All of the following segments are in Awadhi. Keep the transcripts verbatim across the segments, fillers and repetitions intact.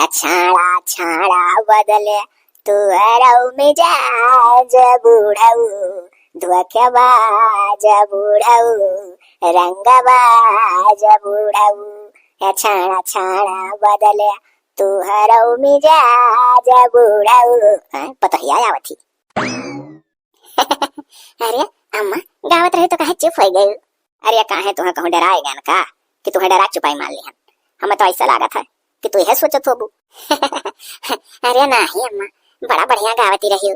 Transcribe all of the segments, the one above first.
अछाड़ा छाड़ा बदले तुहरौ मिजाज बुढ़ऊ, धोखेबाज बुढ़ऊ, रंगबाज बुढ़ऊ। अछाड़ा छाड़ा बदले तुहरौ मिजाज बुढ़ऊ। हैं, पतोहिया आवत ही। अरे अम्मा, गावत रहे तो काहे चुप होइ गयू? अरे काहे तुहें कहूँ डराए गएन का कि तुहें डरा चुपाई मार लिहन? हमें तो ऐसा लागत है कि तू यह सोचत होबू। अरे नाही अम्मा, बड़ा बढ़िया गावती रही।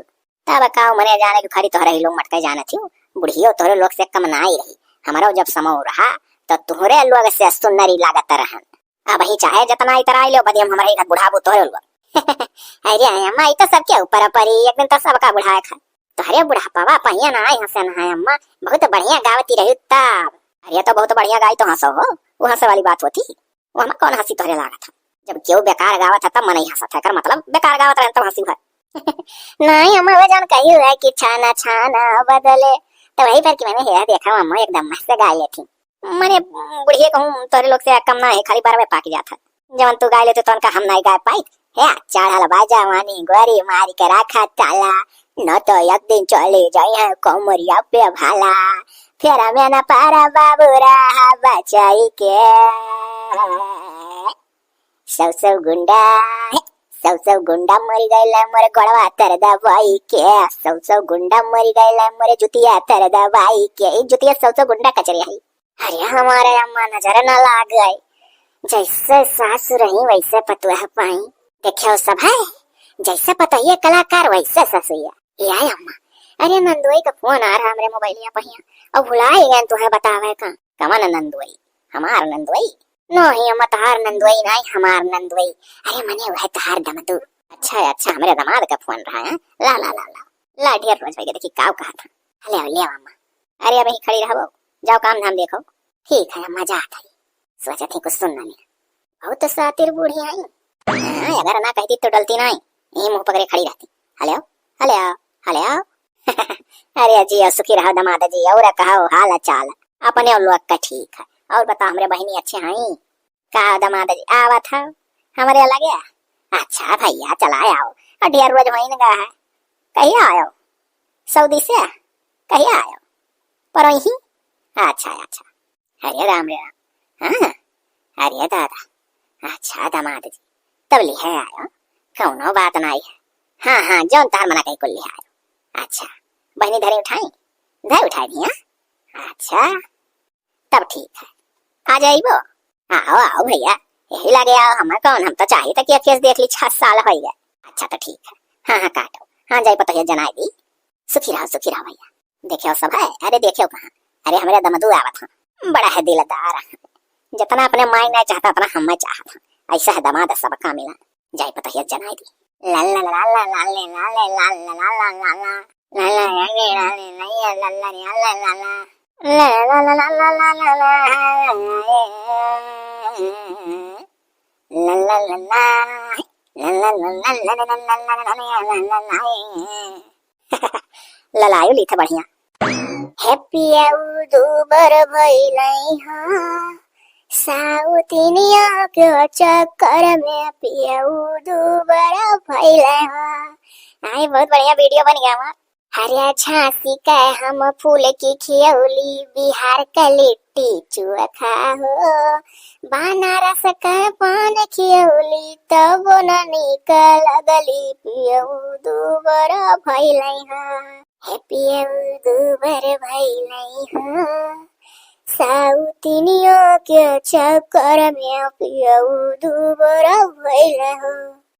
तब का मने जाने कि खाली तोहरे ही लोग मटके जानत ही, बुढ़ियो तोहरे लोग से कम ना ही रही। हमरो जब समौ रहा तो तोहरे लोग से सुंदरी लागत रहन। अबहीं चाहे जतना इतराइ लेव, बदियम हमरे इधर बुढ़ाबू तोहरे लोग। अरे अम्मा, ई तो सबके ऊपर परी, एक दिन तो सबका बुढ़ाए खा। तोहरे बुढ़ापवा पहिया ना आई हंसे ना है अम्मा, बहुत बढ़िया गावती रही तब। अरे तो बहुत बढ़िया गाई तो हंसो हो, वो हंसे वाली बात होती, वो हमें कौन हंसी तोहरे लागत है? जब केहू बेकार गावत है तब मनई हंसत है, कर मतलब बेकार गावत रहे तब हंसी है। नहीं अम्मा, वो जान कही हुआ है कि छाना छाना बदले, तो वही पर कि मैंने हेरा देखा अम्मा एकदम मस्त गा लेती। मने बुढ़िए कहूँ तोरे लोग से कम ना है, खाली बारहवें पाक जात है। जवन तू गाय लेते तवन का हम नहीं गाय पाइत। हे चढ़ल बा जवानी गोरी मारी के राखा ताला, न तो एक दिन चले जाई है कमरिया पे भाला। फेरा में ना पारा बाबू रहा बचाई के। सौ सौ गुंडा, हे, सौ सौ गुंडा मरी गइला मोरे गोड़वा तर दबाई के। सौ सौ गुंडा मरी गइला मोरे जुतिया तर दबाई के। ई जुतिया सौ सौ गुंडा कचरे आई। अरे हमारे अम्मा नजर न लाग गए, जैसे सासु रही वैसे पतोह पाई। देखियो सब है, जैसे पतोहिया कलाकार वैसे ससुइया। ए आय अम्मा, अरे नंदोई का फोन आ रहा हमरे मोबाइलिया पहिया, अब भुला ही गए तुहे बतावे का। कवन नंदोई? हमार नंदोई? नहीं अम्मा, तहार नंदोई नहीं, हमार नंदोई। अरे मने वह तहार दमदू। अच्छा है, अच्छा, हमरे दामाद का फोन रहा है। ला ला ला ला ला, ढेर रोज हो गया, देखी का कहा था। ले आओ, ले आओ अम्मा। अरे अबहीं खड़ी रहबो, जाओ काम धाम देखो। ठीक है अम्मा, जात है। सोचत ही कुछ सुन ना ले। बहुत तो सातिर बूढ़ी आई। हाँ, अगर ना कहती तो डलती नहीं, यही मुंह पकड़े खड़ी रहती। हेलो, हेलो, हेलो। अरे जी, सुखी रहो दामाद जी, और कहो हाल चाल? अपने लोग का ठीक है। और बताओ हमरे बहिनी अच्छे हैं? का दामाद जी आवत है हमरे लगे? अच्छा भैया चला आओ, और ढेर रोज होइन गा है। कहिया आयो? सऊदी से? कहिया आयो? परही? अच्छा, अच्छा। अरे राम रे राम। हाँ? अरे दादा। अच्छा दामाद जी, तब लिहे आयो, कौनो बात नाई है। हाँ, हाँ, जौन तार मना कही कुल लिहे आयो। अच्छा, बहिनी धरी उठाई? धरी उठाई दी, हाँ? अच्छा, तब ठीक है, आ जाइबो। आओ, आओ भैया, यही लगे आओ, हमें कौन, हम तो चाही तक ये केस देख ली, छह साल हो गए। अच्छा तो ठीक है, हाँ, हाँ, काटो, हाँ, जाई पतोहिया जनाई दी। सुखी रहो, सुखी रहो भैया। देखियो सब है, अरे देखियो कहाँ, अरे हमरे दमदू आवत हैं, बड़ा है दिलदार, जितना अपने माई नहीं चाहता उतना हम चाहत हैं, ऐसा है दामाद सबका मिला। जाई पतोहिया जनाई दी। ला ला ला ला ला ला ला ला ला ला ला ला ला। ललायो ली था बढ़िया। हे पियऊ दूबर भइलई हो, साउतिनिया के चक्कर में पियऊ दूबर भइलई हो। आई, बहुत बढ़िया वीडियो बन गया हमार। अरे झांसी के हम फूल की खियौली, बिहार के लिट्टी चोखा हो, बनारस के पान खियौली, तब न नीक लगली, पियऊ दूबर भइलई हो। हे पियऊ दूबर भइलई हो, साउतिनिया के चक्कर में पियऊ दूबर भइलई हो।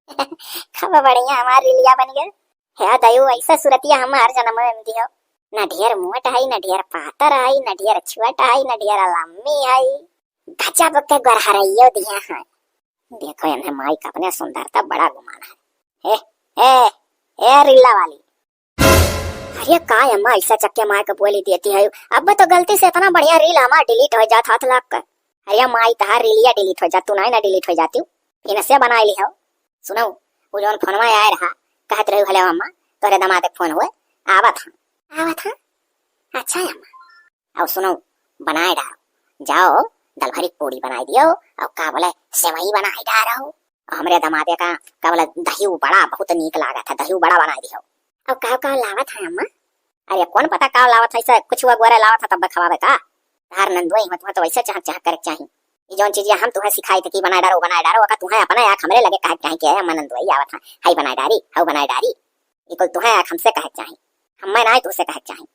खूब बढ़िया हमार रीलिया बन गए। हे दयू, ऐसा सुरतिया हमार जन्म में दियो। न ढेर मोट है, न ढेर पातर है, न ढेर छोट है, न ढेर लम्मी है। गजब के गोरहरइयो दिया है। देखो इन्हें माई का अपने सुंदरता बड़ा गुमान है। ए, ए, ए रीला वाली। अरे का अम्मा ऐसा चक्के मार के बोली देती है? अब तो गलती से इतना बढ़िया रील हमार डिलीट हो जात हाथ लाग कर। अरे माई तहार रीलिया डिलीट हो जात, तू नहीं ना डिलीट हो जाती, इनसे बनाई ली हो। सुनो, वो जौन फोनवा आए रहा, कहत रही, "हेलो अम्मा, तोरे दामाद के फोन हुए, आवत हम।" आवत हम? अच्छा अम्मा। अब सुनो, बनाए डारो, जाओ, दाल भरी पूड़ी बनाई दियो, और का बोले, सेवई बनाए डारो। हमरे दमादे का, का बोला, दही बड़ा बहुत नीक लागत है, दही बड़ा बनाइ दिहो। अब का का लावत है अम्मा? अरे कौन पता का लावत है, से कुछ वो गोरे लावत है तब खवावे का। तार नंदोई हो, तुहा तो वैसे चहक चहक करे के चाही। ई जौन चीज हम तुहा सिखाई थे कि बनाए डारो, बनाए डारो, ओका तुहा अपना आँख हमरे लगे कहे के चाही कि "ए अम्मा नंदोई आवत है, हाई बनाए डारी, हाउ बनाए डारी।" ई कुल तुहा आँख हमसे कहे के चाही, हम्मे नाई तुहसे कहे के चाही।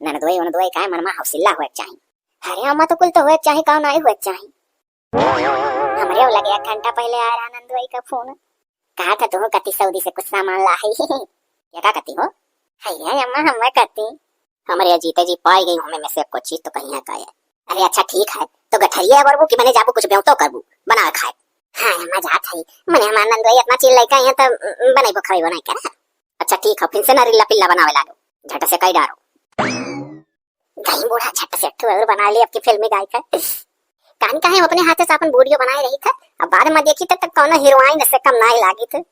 ननदोई उनदोई काहे मनमा हौसिल्ला होए के चाही। अरे अम्मा तो कुल तो होए के चाही, का नाई होए के चाही। हमरे लगे एक घंटा पहले आया रहा नंदोई का फोन। कहा था तू कति सऊदी से कुछ सामान ला है। ये का कति हो? है ये अम्मा, हम मैं कति। हमरे जीते जी पाई गई हमें में से कुछ चीज तो कहीं है का है। अरे अच्छा ठीक है, तो गठरिया बरबू कि मने जाबू कुछ बेवतो करबू, बनावे खाए। हाँ अम्मा जात है, मने हमार नंदोई इतना चीज लेके आई है तो बनैबो खवेबो नहीं करे। अच्छा ठीक है, फिर से ना रिल्ला पिल्ला बनावे लागो, झट से कई डारो। गई बूढ़ा झट से एक ठो और बना ले, अब की फिल्मी गायिका। कान काहे अपने हाथे से अपन वीडियो बनाए रही था, अब बाद में देखी तब तक कौनो हीरोइन से कम नाई लागी थी।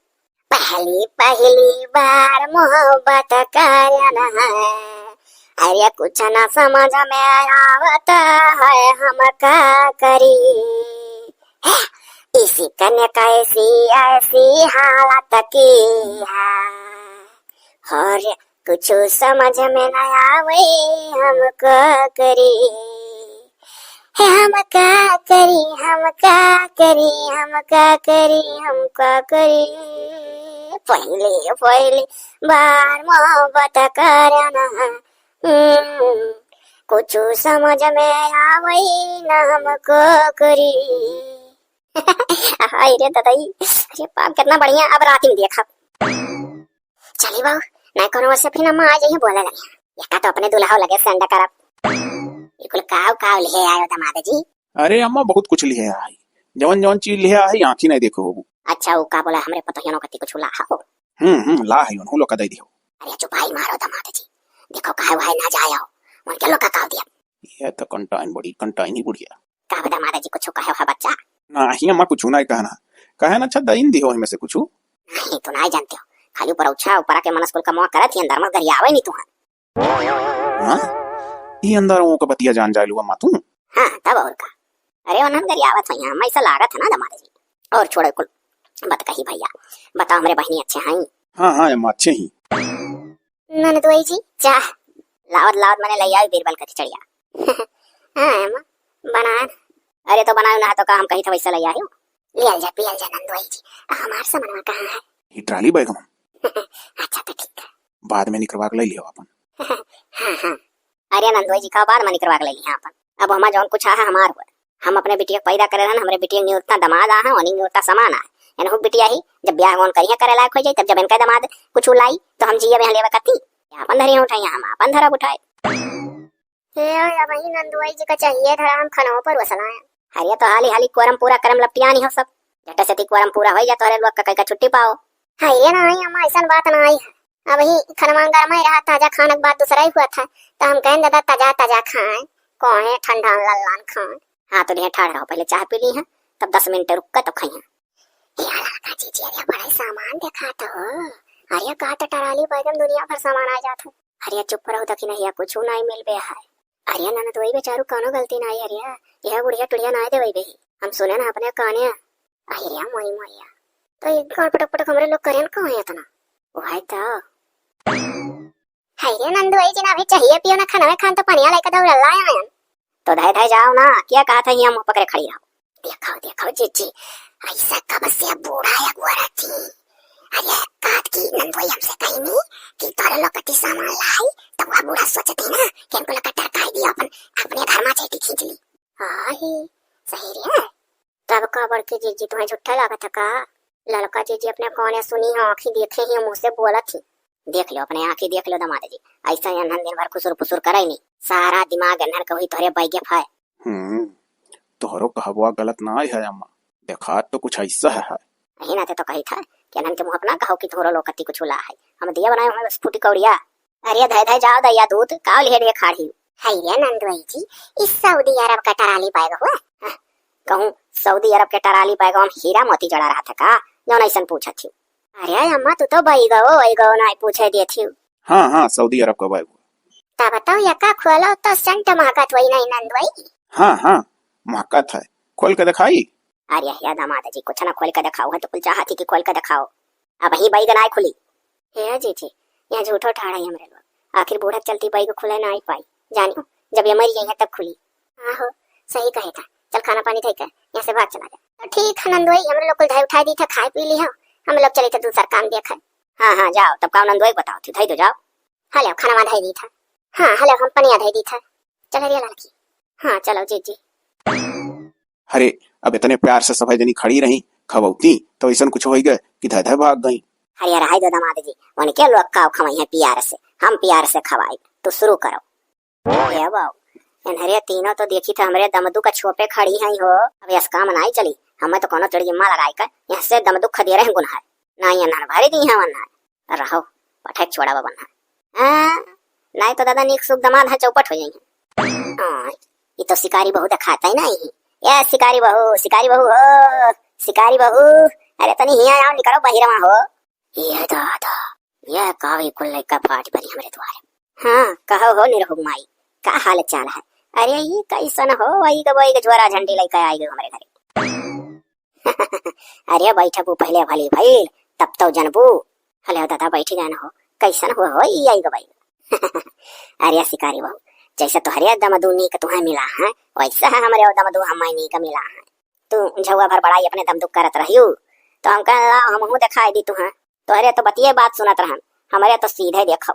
पहली पहली बार मोहब्बत करन है, अरे कुछ ना समझ में आवत है हम का करी। इश्क ने कैसी ऐसी हालत की है, और कुछ समझ में न आवे हम का करी। हे हम का करी, हम का करी, हम का करी, हम का करी। पहले पहले बार मोहब्बत करन है, हम्म, कुछ समझ में आवे न हम का करी। हाय रे ददई, अरे बाप, कितना बढ़िया, अब रात में देखब। चली बाबू, नहीं कोनो वर्ष फिर अम्मा आ जाइए बोला लगे। एका तो अपने दुल्हा लगे से अंडा करब। ई कुल काव काव लिहे आयो दमाद जी? अरे अम्मा, बहुत कुछ लिहे आई, जवन जवन चीज लिहे आई आँखी नहीं देखो होबू। अच्छा, वो का बोला हमरे पतोहियनो कती कुछ ला हो? हम्म, हम्म, ला है, उन्हों लोग का दे दियो। अरे चुपाई मारो दमाद जी, देखो काहे वाहे ना जायो, उनके लोग का काव दिया। ये तो कंटाइन बड़ी, कंटाइन ही बुढ़िया। का बा दमाद जी, कुछ कहे हो बच्चा? नहीं अम्मा, कुछ नहीं कहना। कहे ना, अच्छा दइन दिहो इनमें से कुछ। नहीं, तू नहीं जानते हो, खाली ऊपर उछा, ऊपर आके मनस कुल कमवा करत ही, अंदर मत गरियावे नहीं तुहां। हाँ? ई अंदर वो का बतिया जान जाए लुआ मातू? हाँ, तब और का। अरे, उन्हन गरियावत हो यहाँ, मैं ऐसा लागत है ना दमाद जी। और छोड़े कुल, बत कही भैया, बताओ हमरे बहनी अच्छे हैं? हाँ, हाँ, अम्मा, अच्छे ही। ननदोई जी, चाह। लावत लावत मैंने ले आई बीरबल का खिचड़िया। हाँ, अम्मा, बनाए ना। अरे, तो बनाए ना, तो का हम कहीं था वैसा ले आई हूँ? लियल जा, पियल जा नंदोई जी। आ, हमार समनवा कहाँ है? ये ट्राली बैग में। अच्छा, तो ठीक है। बाद में निकलवा के ले लियो अपन। हाँ, हाँ। अरे नंदोई जी, का बाद में निकलवा के ले लिया अपन? अब हमार जौन कुछ है, हमार हुआ। हम अपने बिटिया के पैदा करे रहन, हमरे बिटिया के नियोरता दमाद आ है, वनी नियोरता समान आ है। एनहु बिटिया ही, जब ब्याह कौन करिया करे लायक हो जाई, तब जब इनका दमाद कुछ लाई, तो हम जिया में लेवे कती। अपन धरी उठाई, हम अपन धरब उठाए। हे, अब ही नंदुआई जी का चाहिए धरा हम खनवा पर वसलाया। अरे तो हाली हाली कोरम पूरा करम लपटियानी हो सब। झट से ती कोरम पूरा होई जा तोहरे लोग का कई का छुट्टी पाओ। हाय रे नाई अम्मा, ऐसन बात नाई है। अब ही खनवा गरम ही रहा, ताजा खाने के बाद दूसरा ही हुआ था, तो हम कहें दादा ताजा ताजा खाएं, कोहे ठंडा लल्लान खाएं। हाँ तो लिहे ठाढ़ रहो, पहले चाह पी ली है, तब दस मिनट रुक कर तब खाइए। हे लड़का जी, जी, अरे बड़ा ही सामान देखा तो हो। अरे का तो टराली बैगन दुनिया भर सामान आ जात है। अरे चुप रहो दखिनहिया, कुछ नहीं मिलबे है। अरे ननद वही बेचारू कौनो गलती नहीं है रे, यह बुढ़िया टुढ़िया नहीं देवे बे। हम सुने ना अपने काने। अरे मोई मोइया, तो ये कौन पटक पटक हमरे लोग करें कौन है इतना? वो है तो। हाय रे नंदू, आई जी ना अभी चाहिए पियो ना खाना में खान तो पनिया लेके दौड़ लाए हैं। तो धय धय जाओ ना, क्या कहा था यहाँ मुंह पकड़े खड़ी रहो। देखो, देखो जीजी, ऐसा कब से बूढ़ा या गोरा थी? अरे, कात की नंदोई हमसे कही नहीं कि तोरे लोग कति सामान लाई, तो वह बूढ़ा सोचती ना कि हमको लोग का टरकाई दिया अपन, अपने घर में चेटी खींच ली। हाँ ही, सही रे। तब का बड़की जीजी तुम्हें झूठा लागत है का? ललका जीजी अपने काने सुनी है, आँखी देखे ही, मुँह से बोलत ही। देख लो, अपने आँखी देख लो दमाद जी, ऐसा एनहन दिन भर खुसुर फुसुर करे नहीं, सारा दिमाग एनहन के वही तोहरे बैगे फाय। हम्म, तोहरो कहबवा गलत ना है अम्मा, देखात तो कुछ ऐसा है। यही नाते तो कही था कि एनहन के मुँह अपना कहो कि तोहरो लोग कति कुछ उला है, हम दिया बनाए हुए बस फूटी कौड़िया। अरे धय धय जाओ दैया दूध, काव लिहे लिए खाड़ी। हाय रे नंदोई जी, इस सऊदी अरब का टराली बैग हुआ? हाँ, कहूँ सऊदी अरब के टराली बैग में हीरा मोती जड़ा रहा था का, जौन ऐसन पूछत ही। अरे अम्मा, तू तो बैगो, बैगो ना पूछे देत ही। हाँ, हाँ, सऊदी अरब का बैग हुआ। तब बताओ यका खोलो तो सेंट महकत वही नहीं नंदोई। हाँ, हाँ, महकत है, खोल के दिखाई। अरे हे दामाद जी, कुछ ना खोल के देखाओ, है तो कुल चाहत ही कि खोल के देखाओ। अबहीं बैग नाहीं खुली। हे जीजी, यहाँ झूठो ठाड़ा ही हमरे लोग। आखिर बूढ़ा के चलती बैग खुले नाहीं पाई। जानियो, जब ये मरी जाइहैं तब खुली। हाँ हो, सही कहे था। चल खाना पानी धइ के यहाँ से भाग चला जा। तो ठीक है नंदोई, हमरे लोग कुल धइ उठाइ दी था, खाइ पी ली हो। हम लोग चली था दूसर काम देखे। हाँ, हाँ, जाओ, तब का नंदोई बताओ थी, धइ दो, जाओ। हेलो, खाना वाना धइ दी था। हाँ, हेलो, हम पनिया धइ दी था। चल हरिया लाल की। हाँ, चलो जीजी। अरे, अब इतने प्यार से सभे जनी खड़ी रही, खवौती, तो ऐसन कुछ होइ गए कि धय धय भाग गई। अरे, रहाई दो दामाद जी, उनके लोग का खवाई है प्यार से, हम प्यार से खवाई, तू शुरू करो। ए बाबू, इन्हरे तीनों तो देखी थे हमरे दमदू का छोपे खड़ी हैं हो। अब यस काम नाहीं चली, हमें तो कोनो तिड़गिम्मा लगाई का यहाँ से दमदू खदेरे हैं गुनहै। नाहीं इन्हन भरी दी हैं वन्ना। रहो, पठक छोड़ा बबन है। हाँ, नाहीं तो दादा नीक सुख दमाद है चौपट हो जाई है। हाँ, ये तो शिकारी बहू देखाता ही नाहीं। ए शिकारी बहू, शिकारी बहू हो, शिकारी बहू, अरे तनी हिया आओ, निकरो बहिरवा हो। ये दादा, ये कावी कुल लइका फाट परी हमरे द्वारे। हाँ, कहो हो निरहुक माई, का हाल चाल है? अरे ये कैसन हो, वही के वही के झोरा झंडी लइका आई गयो हमरे घरे। अरे बैठबू पहले भली भइल, तब तो जनबू। हले दादा बैठ गए न हो, कैसन हो, हो ई आई गो बैग। अरे शिकारी बहू, जैसे तोहरे दमदू नीक तुहे मिला है, वैसे है हमरे दमदू हमें नीक मिला है। तू झौआ भर बड़ाई अपने दमदू करत रहियो, तो हम कहे ला हमहू देखाई दी तुहे। तोहरे तो बतिये बात सुनत रहन, हमरे तो सीधे देखो।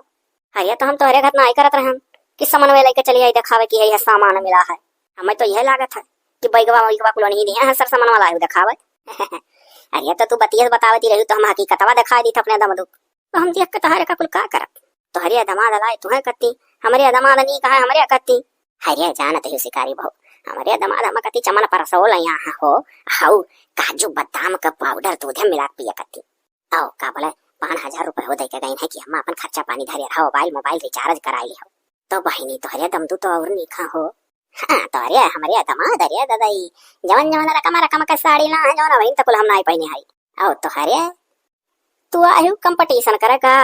अरे तो हम तोहरे घत नाई करत रहन कि समनवे लइके चली आई देखावे कि है, है सामान मिला है। हमें तो यह लागत है कि बैगवा वैगवा कुल नहीं दिए हैं सर समनवा लायू देखावे। अरे तो तू बतिये बतावे दी रही तो हम हकीकतवा देखाई दी था अपने दमदू। तो हम देख के तोहरे का कुल का करब? तोहरे दमाद लाए तुहे कत्ती, हमरे दमाद नी कहा हमरे कत्ती। अरे जानत ही शिकारी बहू, हमरे दमाद हम कत्ती चमन परसोल यहाँ हो, हाउ काजू बादाम का पाउडर दूधे मिला के पिए कत्ती। आओ, का बोले, पाँच हजार रुपये हो दे के गई है कि हम अपन खर्चा पानी धरे रहो, मोबाइल, मोबाइल रिचार्ज कराई लिहो। तो बहिनी, तोहरे दमदू तो और नीक हो। हाँ, तोहरे, हमरे दमाद, अरे ददाई, जवन जवन रकम रकम के साड़ी ला है, जवन वही तकुल हम नाई पहने हई। आओ, तोहरे, तू आयु कंपटीशन करे का?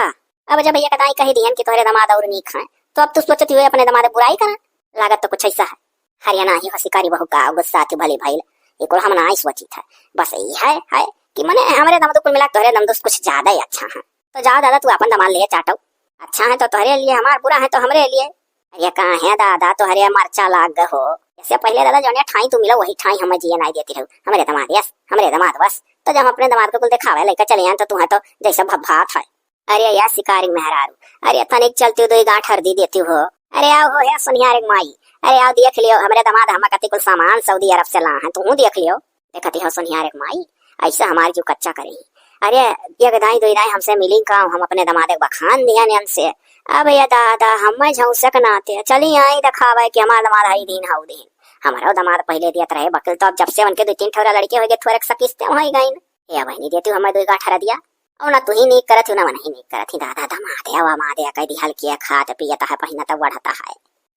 अब जब एक दाई कही दिहन कि तोहरे दमाद और नीक है, तो अब तू सोचती हुए अपने दमाद बुराई करा? लागत तो कुछ ऐसा है। हरियाणा ही हो शिकारी बहू का गुस्सा थी भली भइल, ये कुल हम ना ही सोची था। बस यही है, है कि मने हमरे दमदू कुल मिला के तोहरे दमदू से कुछ ज्यादा ही अच्छा है। तो जा दादा, तू अपन दमाद ले चाटो। अच्छा है तो तोहरे लिए हमार, बुरा है तो हमरे लिए। अरे काहे दादा, तोहरे मरचा लाग गए हो। इससे पहले दादा जौने ठाई तू मिलो वही ठाई हमें जिए नाई देती रहो। हमरे दमाद यस, हमरे दमाद बस। तो जब हम अपने दमाद को कुल देखावे लेकर चले आन तो तू है तो जैसे भभात है। अरे या शिकारी मेहरारू, अरे तनिक चलती दो गांठ हर दी देती हो। अरे आओ हो हे सुनियारे माई, अरे आओ देख लियो, हमरे दमाद हम कति कुल सामान सऊदी अरब से ला हैं, तू देख लियो। देखती हो सुनियारे माई, ऐसे हमारी जो कच्चा करे ही। अरे एक दाई दो दाई हमसे मिली का, हम अपने दमाद के बखान दिया ने हमसे। अब ये दादा हम झौसक नाते चली आई देखावे कि हमार दमाद हई दिन हऊ दिन। हमारो दमाद पहले दियत रहे बकिल, तो अब जब से उनके दो तीन ठौरा लड़के हो गए, थोड़े सकिस्ते हो गए। ए बहनी देती हमें दो गांठ हर दिया। और ना तू ही नीक करत हो, ना मन ही नीक करत ही। दादा दमाद है, वा मादे कह दी हल्की है, खात पियत है, पहिनत बढ़त है।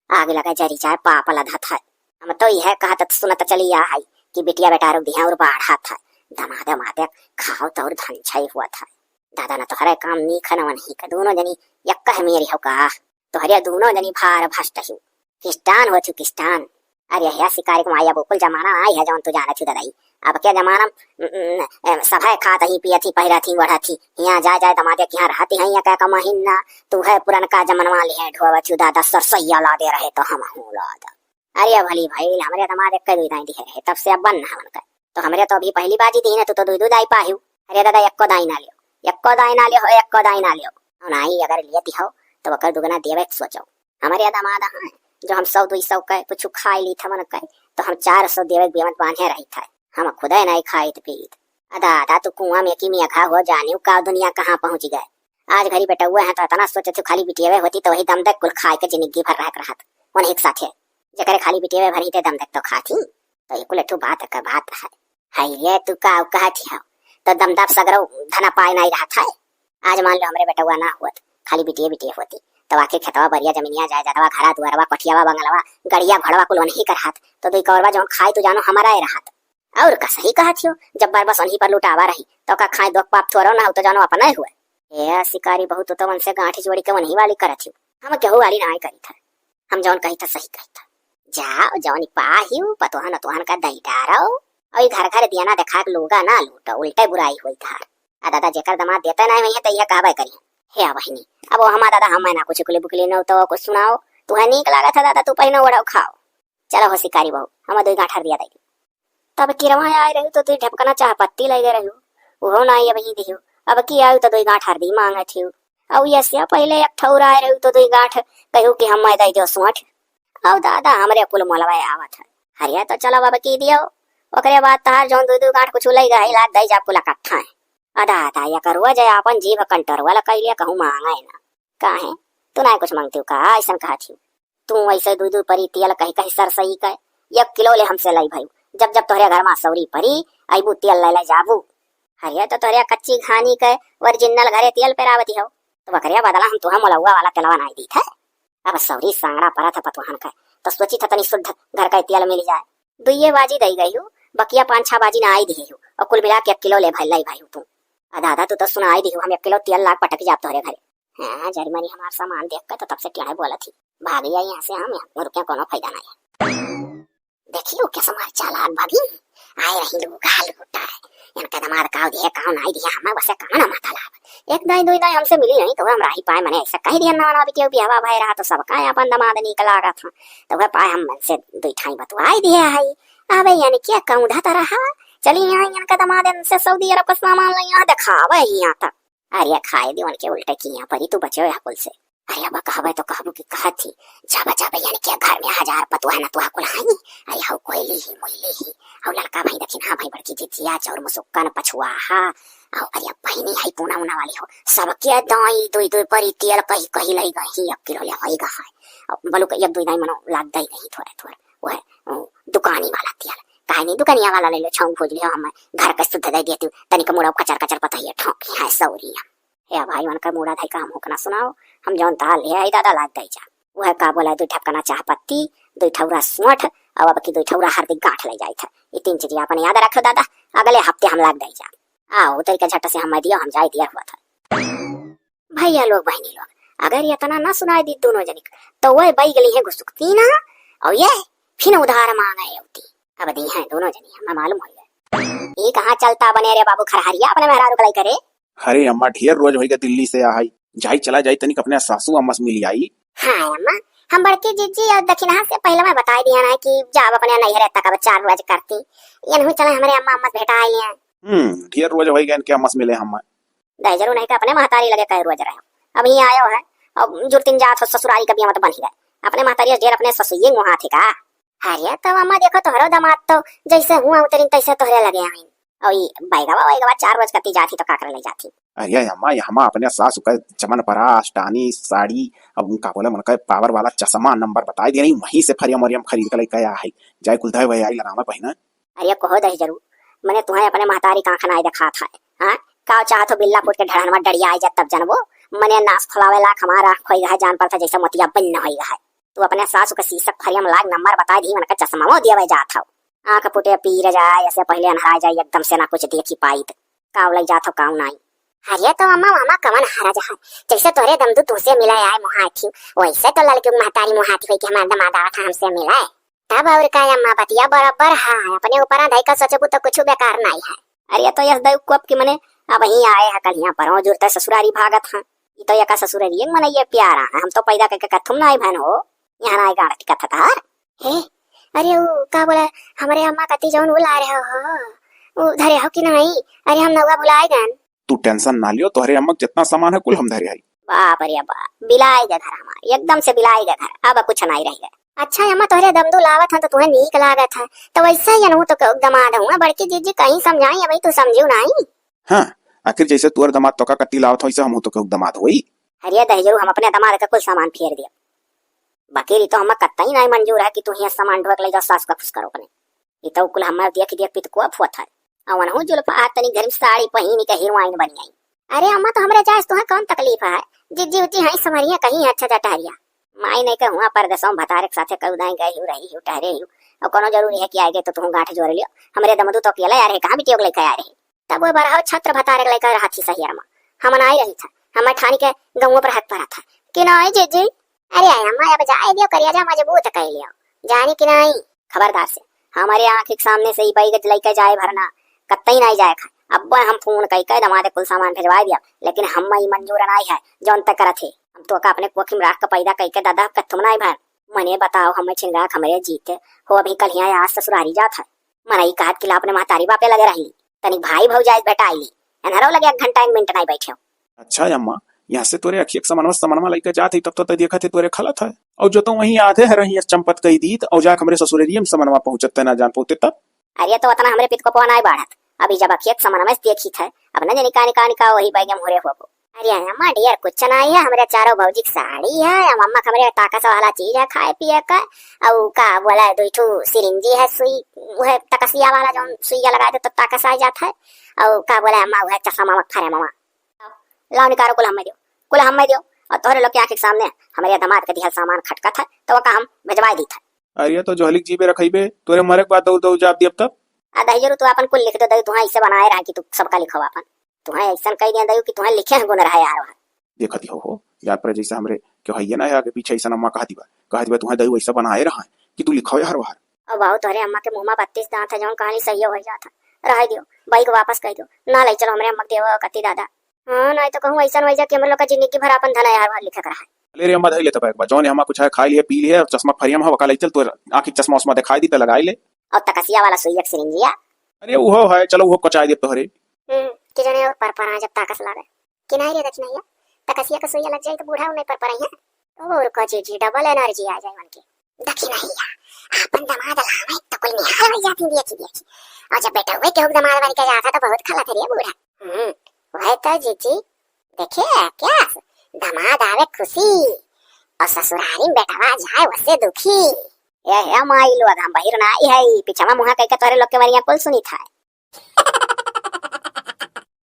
आग लगा जरी जाए, पाप लधत है। हम तो यह कहत सुनत चली आ है कि बिटिया बेटा रुक दिया और बाढ़त है। दमाद मादे खाओ तो और धन छई हुआ था। दादा ना तोहरे काम नीक है, ना वनही का, दोनों जनी यक्का है मेरी हो का। तोहरे दोनों जनी भार भ्रष्ट ही। किस्टान हो थी किस्टान। अरे हे शिकारी के माया, बकुल जमाना आई है जौन तू जाने थी ददाई। अब के जमाना म, म, ए, सभे खात ही, पियत ही, पहिरत ही, ओढ़त ही। यहाँ जाए जाए दमादे के यहाँ रहती हैं, यहाँ का महीना। तू है पुरनका जमनवा लिहे ढोवे थी दादा, सरसैया ला दे रहे तो हम हूँ ला दा। अरे भली भाई, हमरे दमाद एक कई दाई दिहे रहे, तब से अब बन ना उनका। तो हमरे तो अभी पहली बाजी दी ना, तू तो दुई दुई दाई पाहियो। अरे दादा, एक्को दाई ना लियो, एक्को दाई ना लियो, एक्को दाई ना लियो। और नाई अगर लिए दिहो, तो ओकर दुगना देवे के सोचो। हमरे दमाद हैं, जो हम सौ दुई सौ के कुछ खाई ली था मन के, तो हम चार सौ देवे के बेमत बांधे रही था। हम खुदे नहीं खाइत पीत। अदा, अदा, तू कुआं में की मेघा हो, जानियो का दुनिया कहाँ पहुँच गए। आज घरी बेटउए हैं तो इतना सोचे थी, खाली बिटियवे होती तो वही दम तक कुल खाए के जिंदगी भर रह रहत। उन्हीं के साथे, जेकरे खाली बिटियवे भर ही ते दम तक तो खाती। तो ये कुल एक ठो बात का बात है। हाय रे, तू का कहत हो? तो दमदाप सगरो धना पाए नहीं रहत है। आज मान लो हमरे बेटउआ ना होत, खाली बिटिये बिटिये होती, तो आखिर खेतवा बरिया जमीनिया जाए जदवा घरा दुआरवा कोठियावा बंगलवा गड़िया घोड़वा कुल वनही कर हाथ, तो दुई कौरवा जौन खाए तू जानो हमारा ए रहत। और का सही कहत हो, जब बार बस वनही पर लुटावा रही, तो का खाए दुख पाप थोरो ना हो तो जानो अपना ही हुए। ए शिकारी बहू, तू तो वनसे गांठी जोड़ी के वनही वाली करत हो, हम केहू वाली ना करी था। हम जौन कही था सही कही था। जाओ जौन पाहियो पतोहन तोहन का दई डारो। अउ ई घर घर दियना देखा के लूगा ना लूटो, उल्टे बुराई होई तहार। आ दादा, जेकर दमाद देते नाहीं होइहैं, त इहे कहबे करिहैं। हे बहिनी, अब ओ हमा दादा, हमै ना कुछ कुली बुकली न तो कुछ सुनाओ, तुहैं नीक लागत है दादा, तू पहिनो ओढ़ो खाओ। चलो हो शिकारी बहू, हम दुई गांठ हरदिया दे दी। तब किरवा आए रही तो दुई ढपकना चाह पत्ती लइ गए रही, उहो नाहीं अबहीं दिहू। अब की आयु तो दुई गांठ हरदी मांगत हियू। अउ यसे पहिले एक ठौर आए रही तो दुई गांठ कहू कि हमै दइ दियो सोंठ। अउ दादा, हमरे कुल मोलवा आवत है। हरिया तो चलो अब की दियो, ओकरे बाद तहार जौन दुई दुई गांठ कुछ लइ गए, लाग दइ जा कुल इकट्ठा है। अदा, अदा, या करुआ जे आपन जीभ कंटरवा लकइले कहूँ मांगे ना। काहे? तू नाहीं कुछ मांगतिउ का? अइसन कहत हियू। तू अइसे दुई दुई परी तेल कही कही सरसई के, एक किलो ले हमसे लई भयू। जब जब तोहरे घर मा सौरी परी, अइबू तेल ले ले जाबू। हरिया तो तोहरे कच्ची घानी के original घरे तेल पेरावती हो। तो बकरिया बदला हम तुहा मोलौआ वाला तेलवा नाहीं दीत है। अब सौरी सांगड़ा परत है पतुहन के, तो सोचित है तनी शुद्ध घर का तेल मिल जाए। दुइये बाजी दई गई हूँ, बकिया पाँच छह बाजी ना आई दिए हूँ, और कुल मिला के एक किलो ले भाई, लाई भाई हूँ तू। आ दादा, तू तो सुनाई दिहू, हम एक किलो तेल लाग पटक जाब तोहरे घरे। हाँ, जरी मरी हमार सामान देख के तो तब से टेढ़े बोलत ही। भाग जाई यहाँ से हम, यहाँ रुके कोनो फायदा नाहीं है। देखियो कैसे मार चालाक भागी, आए रही लूगा लूटा है। इनका दमाद काव दिए, काव नाहीं दिए, हमें बसे काव ना माथा लाग। एक दाई दुई दाई हमसे मिली नहीं तो हम राही पाए, मने ऐसा कही दिया ना ना बिटिया बियाहवा भाई रहा तो सबका अपन दमाद नीक लागत था। तो वह पाए हम मन से दुई ठाई बतवाई दिए है। अबे यानी क्या कहूँ ढा तरह है। चली यहाँ इनका दमाद इनसे सऊदी अरब का सामान ले यहाँ दिखावे ही यहाँ तक। अरे खाए दे उनके उल्टे किया परी, तू बचे हो या कुल से। अरे अब कहबे तो कहबू कि कहत ही, जब जब यानी के घर में हजार पतुआ न तुआ कुल हाई। अरे हऊ कोयली ही, मोयली ही, हऊ ललका भाई दखिनहा भाई, बड़की जितिया, चाउर मुसुक्कन, पछुआहा, अउ अरे बहिनी है पूना उना वाली हो, सबके दाई दुई दुई परी तेल कही कही लई गई, एक किलो ले होई गा है। अब बलुक एक दुई दाई मनो लाग दई गई थोड़े थोड़े, वो है, उ, दुकानी वाला तेल। काहे नहीं दुकानिया वाला ले लो, छौंक भूज लियो, हम घर के शुद्ध दे देती, तनिक मुड़ो कचर कचर पतहिया ठोंकी है सौरिया। हे भाई, उनका मुड़ा धई का हमहू के ना सुनाओ, हम जौन दाल ले आई दादा लाग दई जा। वह का बोला, दुई ढपकना चाह पत्ती, दुई ठौरा सोंठ, अउ अब की दुई ठौरा हरदी गांठ ले जाई था। ये तीन चीज अपन याद रखो दादा, अगले हफ्ते हम लाग दई जा। आओ, तरीका झट से हम दियो, हम जाई दिया हुआ था। भैया लोग, बहिनी लोग, अगर इतना ना सुनाई दी दोनों जनी के, तो वह बई गली है घुसुकती ना, और ये फिर उधार मांगे होती। अब दी हैं दोनों जनी, हमें मालूम हो गया। ये कहाँ चलता बने रे बाबू खरहरिया अपने मेहरारू के लई करे? अरे अम्मा, ढेर रोज होइगा दिल्ली से आई, जाई चला जाई तनिक अपने सासू अम्मा से मिली आई। हाँ अम्मा, हम बड़की जिज्जी और दखिनहा से पहले मैं बताई दिया ना कि जाब अपने नैहरे तक अब चार रोज करती, ये नहीं चले हमारे अम्मा अम्मा से भेटा आई हैं। हम्म, ढेर रोज होइगा इनके अम्मा से मिले हम। दहेजरू नहीं तो अपने महतारी लगे कई रोज रहे। अब यहाँ आयो है, अब जुरतिन जात हो ससुरारी कभी मत बन ही गए। अपने महतारी ढेर अपने ससुइये मुहा थे का? अरे तब अम्मा देखो तोहरो दामाद तो जैसे हुआ उतरिन तैसे तोहरे लगे आइन। और ये बैगवा वैगवा चार रोज कती जाती तो का करे ले जाती? अरे अम्मा, यहाँ अपने सासू का चमन परा, अस्टानी, साड़ी, अब उनका बोले मन का पावर वाला चश्मा नंबर बताई दे रही, वहीं से फरियम वरियम खरीद के लेके आया है। जाए कुल धोए वोए आई लगावे पहिना। अरे कहो दहेजरू, मने तुहें अपने महतारी का आँख नाई देखात है, हाँ? का चाहत हो बिल्ला फूट के ढड़हनवा डड़िया आई जात तब जानबो? मने नास फलावे लाख हमार आँख खोई गए, जान पड़ता जैसे मोतिया बन्न होई गए। तू अपने सासू के शीशक फरियम लाग नंबर बताई दी, उनका चश्मा दिया जात हो। आँख फूटे पीर जाए, ऐसे पहले अन्हरा जाए, एकदम से ना कुछ देखी पाई त काव लग जात हो काव नाई। अरे तो अम्मा, मामा कवन हरज है, जैसे तोरे दमदू तुझसे मिला आए मुहाथी, वैसे तो ललकी महतारी मुहाथी होई कि हमार दमाद आवत है हमसे मिला। तब और का अम्मा, बतिया बराबर है, अपने ऊपर धई का सोचबू तो कुछ बेकार नाई है। अरे तो यस दई कोप की मने अब ही आए है कल यहाँ पर, जुरते ससुरारी भागत है। ई तो यका ससुरारी एक मनइये प्यारा है, हम तो पैदा करके कथुम नाई भन हो, यहाँ नाई गाड़ के कथत हर। हे, अरे उ का बोला, हमरे अम्मा कती जौन उ ला रहे हो, उ धरे हो कि नहीं? अरे हम नौवा भुलाए गन। तू tension ना लियो, तोहरे अम्मा के जितना सामान है कुल हम धरे हई। बाप रे बाप, बिलाए के घर हमार, एकदम से बिलाए के घर, अब कुछ नहीं रह गए। अच्छा अम्मा, तोहरे दमदू लावत हन तो तुहे नीक लागत है, तो वैसे ही अनहू तो दमाद हुआ, बड़की जीजी कहीं समझाई, अबही तू समझियो नहीं। हाँ, आखिर जैसे तोहर दमाद तोका कत्ती लावत हो, वैसे हमहू तोके दमाद होई। अरे दहेजरू, हम अपने दमाद के कुल सामान फेर दिया, बाकी ई तो हमें कतई नहीं मंजूर है कि तू हियाँ सामान ढोक ले जाओ, सास का खुश करो अपने। ई तो कुल हमार देख देख पित को फुअत है। अवन हूँ जुल्फा आ तनी गर्म साड़ी पहिन के हीरोइन बनी आई। अरे अम्मा, तो हमरे जाए तुहे कौन तकलीफ है? जिज्जी उज्जी हैं संवरिया कहीं अच्छा जटहरिया। माई नहीं के हुआ परदेसों भतारे के साथे कऊ दाई गए हियो रही हियो टहरे हियो। और कोनो जरूरी है कि आए गए तो तुहूँ गांठ जोड़ लियो। हमरे दमदू तो अकेला आ रहे, कहाँ बिटियो के लेके आ रहे? तब वो बरहो छत्र भतारे के लेके रहत ही सहियर में। हम नाई रही था, हमें ठानी के गौंवा पर हक परत था कि नाई जिज्जी। अरे अम्मा, अब जाए दियो, करिया जा मजबूत कर लियो, जानी कि नाई? खबरदार से हमरे आँखी के सामने से ई बैग लइके जाए भरना, कत्तई नाहीं जाए खाए। अब्बे हम फोन कइके दमादे कुल सामान भेजवाए दिया, लेकिन हम्मे ई मंजूर नाहीं है, जौन तै करत है। हम तोका अपने कोखी में राख के पैदा कइके दादा कत्थुम नाहीं भर। मने बताओ, हम्मे छिनरा के हमरे जीते हो, अभी कल हियाँ आज ससुरारी जात है। मनई कहत कि ला अपने महतारी बापे लगे रहली, तनिक भाई भौजाई भेटाइली, एन्हरो लगे एक घंटा एक मिनट नाहीं बैठे। अच्छा अम्मा, यहाँ से तोरे अखिया के समनवा, समनवा लइके जात ही, तब तो तै देखत है तोरे खलत है। और जो तो वहीं आधे है रही चंपत कई दीत, और जाके हमरे ससुरेरिये में समनवा पहुँचत तै ना जान पहुँचते तब। अरे तो उतना हमरे पित को पो नाहीं बाढ़त, अभी जब अखिया के समनवा से देखी थे, अब न जानी का निका निका वही बैगे में हुरे होबो। अरे अम्मा डियर, कुछ नाहीं है, हमरे चारों भौजी की साड़ी है, अम्मा के हमरे ताकस वाला चीज है खाए पिए का, और का बोला, दो ठो सिरिंजी है, सुई, वह तकसिया वाला जौन सुइया लगाए दे तो ताकस आ जात है, और का बोला अम्मा, वह चश्मा ममा फरे ममा। लाओ निकारो, कुल हम्मे दियो, कुल हम्मे दियो। और तोहरे लोग के आँखी के सामने हमरे दमाद के दिहल सामान खटकत है, तो ओका हम भेजवाए दीत है। अरे तो जोहलिक जीबे रखइबे, तोरे मरे के बाद दौड़ दौड़ जाब दियब तब। आ दहिजरू, तू आपन कुल लिख दे दई, तुहाँ ऐसे बनाए रहा कि तू सबका लिखो आपन। तुहाँ ऐसन कह दिया दई कि तुहाँ लिखे हैं गुण रहा यार वहाँ। देखत ही हो, हो, यार पर जैसे हमरे क्यों है ये ना है, आगे पीछे ऐसा अम्मा कह दिबा, कह दिबा तुहाँ दई वैसा बनाए रहा है कि तू लिखो यार वहाँ। अब बाबू तोहरे अम्मा के मुँह में बत्तीस दांत है, जौन कहानी सही हो जात है। रह दियो, बैग वापस कह दियो, ना ले चलो हमरे अम्मा के देवो कत्ती दादा। हाँ, नाहीं तो कहूँ ऐसन होइ जा कि हमरे लोग का जिंदगी भर आपन धन यार वहाँ लिखे के रहा है। ले रे अम्मा, धई ले तो बैग बा, जौन अम्मा कुछ है खाई लिए, पी लिए, चश्मा फरियम है, वका ले चल, तो आँखी चश्मा उश्मा दिखाई दी तो लगाई ले। और तकसिया वाला सुइया के सिरिंजिया। अरे उहो है, चलो उहो कोचाई देब तोहरे। हम्म, कि जने और पर पर आ जब ताकस लागे। कि नाहीं रे दक्षिणैया, तकसिया के सुइया लग जाई तो बूढ़ा नहीं पर पर है। तो वो रुको जीजी, डबल एनर्जी आ जाए उनके। दक्षिणैया, आपन दमाद लावे तो कुल निहाल हो जाती देखी देखी। और जब बेटा हुए केहू दमाद बन के जाता तो बहुत खलत है रे बूढ़ा। हम्म, वह तो जीजी, देखे क्या, दमाद आवे खुशी और ससुरारी में बेटवा जाए वसे दुखी। ए हे माई लोग, हम बहिर नाहीं है, पिछवा मुँहा कह के तोहरे लोग के मरिया कुल सुनी था।